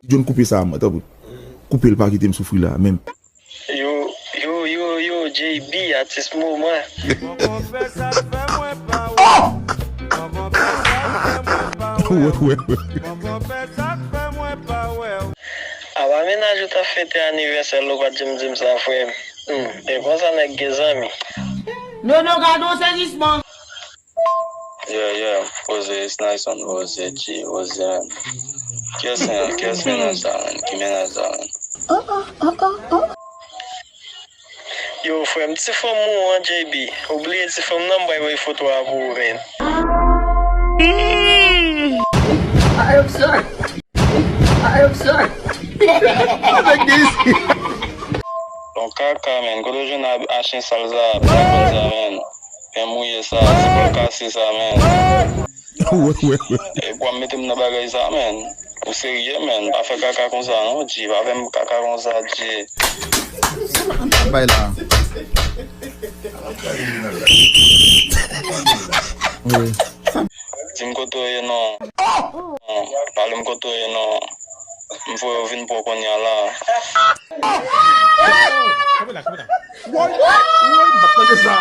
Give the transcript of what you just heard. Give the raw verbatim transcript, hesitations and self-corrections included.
John, koupe sa a, mwen, tanpri. Koupe l, pa kite m soufri la, menm. Yo, yo, yo, yo, J B, atis moman. Wè, wè, wè. Apa mennaj ou t ap fete anivèsè l, ou pa t janm di m sa, frè m. Hmm, e konsa nèg gen zanmi. Nono, gade yon sezisman. Yeah, yeah, poze, it's nice on poze, G, poze, man. Kiyès men, kiyès mennaj sa, man? Ki mennaj sa, man? Yo, frè m, ti fanm ou an, J B. Ou bliye ti fanm nan, m bay voye foto a pou ou, man. I am sorry. I am sorry. Bon kaka, man. Kote w jwenn a, a chen sal sa, a, bèl konn sa, man. Pen mouye sa, se bòl kase sa, man. Wè, wè, wè. E pou w ap mete m nan bagay sa, man. Ou serye, man. Pa fè kaka konsa, non, G. Pa fè m kaka konsa, G. Bay la. Wi. Di m kote w ye, non. Pale m kote w ye, non. M voye w vin pran w kounye a la. Woy, woy, m pa t tande sa.